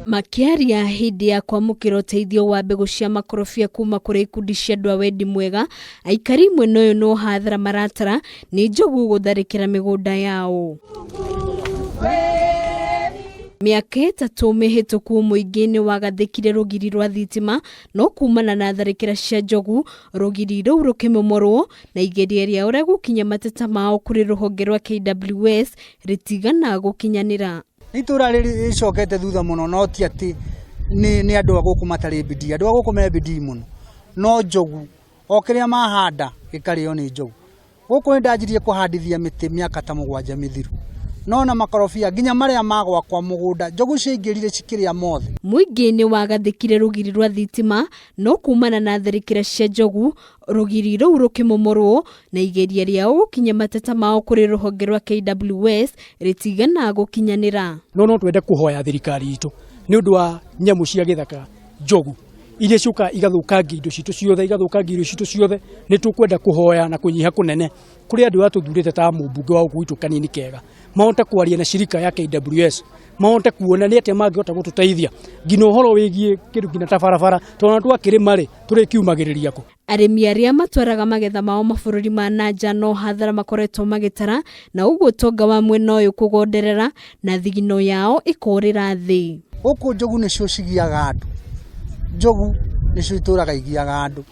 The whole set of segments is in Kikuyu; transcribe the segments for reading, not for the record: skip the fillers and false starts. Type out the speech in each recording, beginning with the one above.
Makĩaria hĩndĩ ya kwamũkĩra ũteithio wa mbegũ cia makorobia kuma kũrĩ ikundi cia andũ a wendi mwega, aikari mwena ũyũ no hathara maratara nĩ njogu gũtharĩkĩra mĩgũnda yao. Mĩaka ĩtatũ mĩhĩtũku mũingĩ nĩ wagathĩkire rũgiri rwa thitima no kumana na tharĩkĩra cia njogu rũgiri rũu rũkĩmomorwo na igeria rĩa ũrĩa gũkinya mateta mao kũrĩ rũhonge rwa KWS rĩtigana gũkinyanĩra. Nĩ itũra rĩcokete thutha mũno no ti atĩ nĩ andũ a gũkũ matarĩ bidii, andũ a gũkũ me bidii mũno, no njogu o kĩrĩa mahanda gĩkarĩo nĩ njogu. Gũkũ nĩ ndanjirie kũhandithia mĩtĩ mĩaka ta mũgwanja mĩthiru, no na makorobia nginya marĩa ma gwakwa mũgũnda njogu ciaingĩrire cikĩrĩa mothe. Mũingĩ nĩ wagathĩkire rũgiri rwa thitima no kumana na tharĩkĩra cia njogu rũgiri rũu rũkĩmomorwo na igeria rĩao gũkinyia mateta mao kũrĩ rũhonge rwa KWS rĩtigana gũkinyanĩra. No no twende kũhoya thirikari itũ nĩ ũndũ wa nyamũ cia gĩthaka njogu iria ciũkaga igathũkangia indo citũ ciothe, igathũkangia irio citũ ciothe. Nĩ tũkwenda kũhoya na kũnyiha kũnene kũrĩ andũ arĩa tũthurĩte ta mũmbunge wa gũkũ gwitũ Kanini Kega, mahote kwaria na shirika ya KWS, mahote kuona nĩ atĩa mangĩhota gũtũteithia nginya ũhoro wĩgiĩ kĩndũ nginya ta barabara, tondũ ona twakĩrĩma rĩ, tũrĩkiumagĩrĩria kũ? Arĩmi arĩa matwaraga magetha mao mabũrũri ma na nja no hathara makoretwo magĩtara na ũguo ũtonga wa mwena ũyũ kũgonderera na thigino yao ĩkorĩra thĩ. Gũkũ njogu nĩcio cigiaga andũ, njogu nĩcio itũraga igiaga andũ.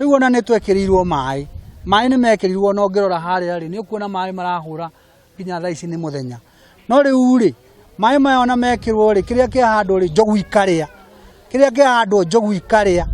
Rĩu ona nĩ twekĩrĩirwo maĩ, maĩ nĩ mekĩrirwo na ũngĩrora harĩa rĩ, nĩ ũkuona maĩ marahũra nginya thaa ici nĩ mũthenya. No rĩu rĩ, maĩ maya ona mekĩrwo rĩ, kĩrĩa kĩahandwo rĩ, njogu ikarĩa, kĩrĩa kĩahandwo njogu ikarĩa.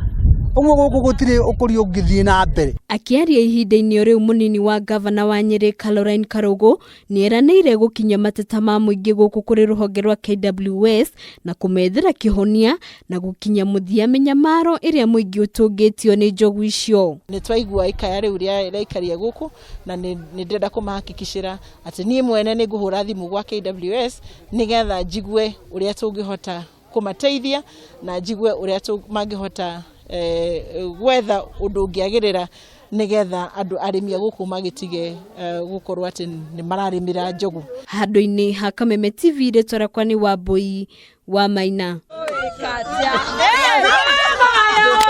Ũguo gũkũ gũtirĩ ũkũria ũngĩthiĩ na mbere. Akĩaria ihinda-inĩ o rĩu mũnini wa ngavana wa Nyĩrĩ Caroline Karũgũ nĩeranĩire gũkinyia mateta ma mũingĩ gũkũ kũrĩ rũhonge rwa KWS na kũmethera kĩhonia na gũkinyia mũthia mĩnyamaro ĩrĩa mũingĩ ũtũngĩtio nĩ njogu icio. Nĩ twaigua ikaya rĩu rĩa aikari a gũkũ na nĩ ndĩrenda kũmahakikicĩra atĩ niĩ mwene nĩ ngũhũra thimũ gwa KWS nĩgetha njigue ũrĩa tũngĩhota kũmateithia na njigue ũrĩa mangĩhota gwetha ũndũ ũngĩagĩrĩra nĩgetha andũ arĩmi a gũkũ magĩtige gũkorwo atĩ nĩ mararĩmĩra njogu. Handũ-inĩ ha Kameme TV rĩtwa rĩakwa nĩ Wambũi wa Maina.